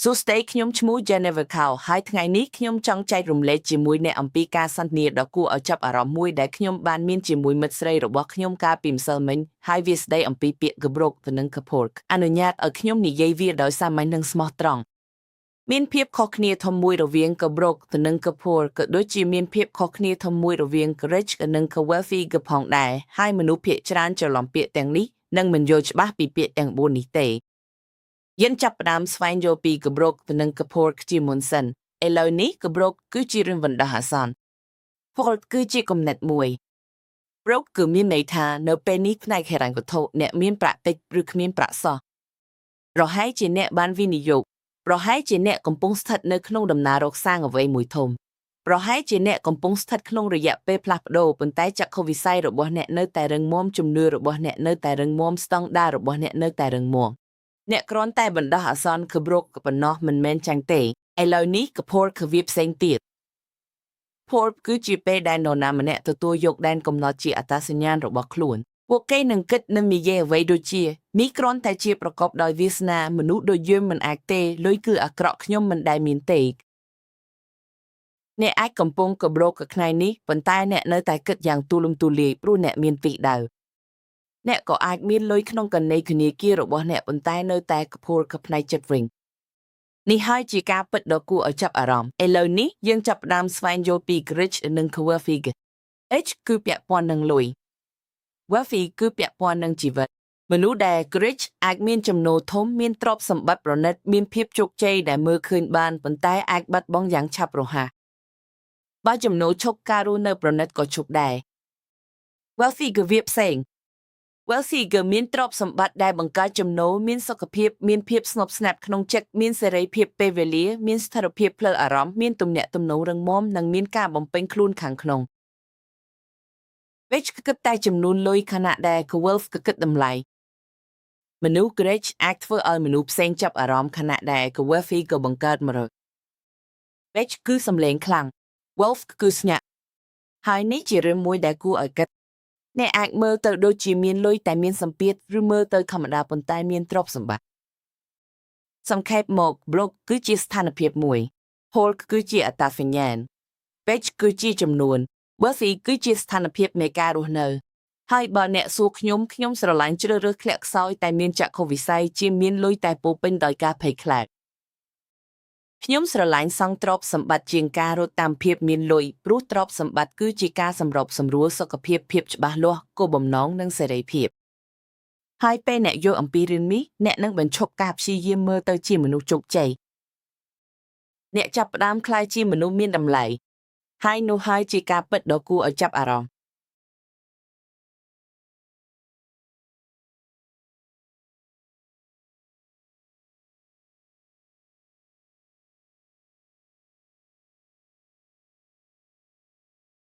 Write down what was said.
សួស្តីខ្ញុំឈ្មោះ Jennifer Kao ហើយថ្ងៃនេះខ្ញុំចង់ចែករំលែកជាមួយអ្នកអំពីការសន្ទនាដ៏គួរឲ្យចាប់អារម្មណ៍មួយដែលខ្ញុំបានមានជាមួយមិត្តស្រីរបស់ខ្ញុំកាលពីម្សិលមិញហើយវាស្ដីអំពីពាក្យ broke និង poor អនុញ្ញាតឲ្យខ្ញុំនិយាយវាដោយសាមញ្ញនិងស្មោះត្រង់មានភាពខុសគ្នាធំមួយរវាង broke និង poor ក៏ដូចជាមានភាពខុសគ្នាធំមួយរវាង rich និង wealthy ក៏ផងដែរហើយមនុស្សភាគច្រើនច្រឡំពាក្យទាំងនេះនិងមិនយល់ច្បាស់ពីពាក្យទាំងបួននេះទេយើងចាប់ផ្ដើមស្វែងយល់ពី broke និង poor ជាមុនសិនឥឡូវនេះ broke គឺជារឿងបណ្ដោះអាសន្ន poor គឺជាគំនិតមួយ broke គឺមានន័យថានៅពេលនេះផ្នែកហិរញ្ញវត្ថុអ្នកមានប្រាក់តិចឬគ្មានប្រាក់សោះប្រហែលជាអ្នកបានវិនិយោគប្រហែលជាអ្នកកំពុងស្ថិតនៅក្នុងដំណើររកសាងអ្វីមួយធំប្រហែលជាអ្នកកំពុងស្ថិតក្នុងរយៈពេលផ្លាស់ប្ដូរប៉ុន្តែចក្ខុវិស័យរបស់អ្នកនៅតែរឹងមាំជំនឿរបស់អ្នកនៅតែរឹងមាំស្តង់ដាររបស់អ្នកនៅតែរឹងមាំអ្នកគ្រាន់តែបណ្ដោះអាសន្នគឺ broke ប៉ុណ្ណោះមិនមែនចឹងទេឥឡូវនេះក poor គឺវាផ្សេងទៀត poor គឺជាពេលដែលនរណាម្នាក់ទទួលយកដែនកំណត់ជាអត្តសញ្ញាណរបស់ខ្លួនពួកគេនឹងគិតនិងនិយាយអ្វីដូចជានេះគ្រាន់តែជាប្រកបដោយវាសនាមនុស្សដូចយើងមិនអាចទេលុយគឺអាក្រក់ខ្ញុំមិនដែលមានទេអ្នកអាចកំពុងក broke ថ្ងៃនេះប៉ុន្តែអ្នកនៅតែគិតយ៉ាងទូលំទូលាយព្រោះអ្នកមានទិសដៅអ្នកក៏អាចមានលុយក្នុងគណនីធនាគាររបស់អ្នកប៉ុន្តែនៅតែ poor ផ្នែកចិត្តវិញនេះហើយជាការពិតដ៏គួរឲ្យចាប់អារម្មណ៍ឥឡូវនេះយើងចាប់ផ្ដើមស្វែងយល់ពី rich និង wealthy Rich គឺពាក់ព័ន្ធនឹងលុយ wealthy គឺពាក់ព័ន្ធនឹងជីវិតមនុស្សដែល rich អាចមានចំណូលធំមានទ្រព្យសម្បត្តិប្រណិតមានភាពជោគជ័យដែលមើលឃើញបានប៉ុន្តែអាចបាត់បង់យ៉ាងឆាប់រហ័សបើចំណូលឈប់ការរស់នៅប្រណិតក៏ឈប់ដែរ wealthy គឺវាផ្សេង wealthy គឺមានទ្រព្យសម្បត្តិដែលបង្កើតចំណូលមានសុខភាពមានភាពស្ងប់ស្ងាត់ក្នុងចិត្តមានសេរីភាពពេលវេលាមានស្ថិរភាពផ្លូវអារម្មណ៍មានទំនាក់ទំនងរឹងមាំនិងមានការបំពេញខ្លួនខាងក្នុង Rich គឺគិតតែចំនួនលុយខណៈដែល wealth គឺគិតតម្លៃមនុស្ស rich អាចធ្វើឲ្យមនុស្សផ្សេងចាប់អារម្មណ៍ខណៈដែល wealthy ក៏បង្កើតមរតក Rich គឺសំឡេងខ្លាំង wealth គឺស្ងាត់ហើយនេះជារឿងមួយដែលគួរឲ្យគិតអ្នកអាចមើលទៅដូចជាមានលុយតែមានសម្ពាធឬមើលទៅធម្មតាប៉ុន្តែមានទ្រព្យសម្បត្តិសង្ខេបមក broke គឺជាស្ថានភាពមួយ poor គឺជាអត្តសញ្ញាណ rich គឺជាចំនួន wealthy គឺជាស្ថានភាពនៃការរស់នៅហើយបើអ្នកសួរខ្ញុំខ្ញុំស្រឡាញ់ជ្រើសរើសធ្លាក់ខ្សោយតែមានចក្ខុវិស័យជាមានលុយតែពោពេញដោយការភ័យខ្លាចខ្ញុំស្រឡាញ់សង់ទ្រព្យសម្បត្តិជាងការរត់តាមភាពមានលុយព្រោះទ្រព្យសម្បត្តិគឺជាការសម្របសម្រួលសុខភាពភាពច្បាស់លាស់គោលបំណងនិងសេរីភាពហើយពេលអ្នកយល់អំពីរឿងនេះអ្នកនឹងបញ្ឈប់ការព្យាយាមមើលទៅជាមនុស្សជោគជ័យអ្នកចាប់ផ្ដើមក្លាយជាមនុស្សមានតម្លៃហើយនោះហើយជាការពិតដ៏គួរឲ្យចាប់អារម្មណ៍។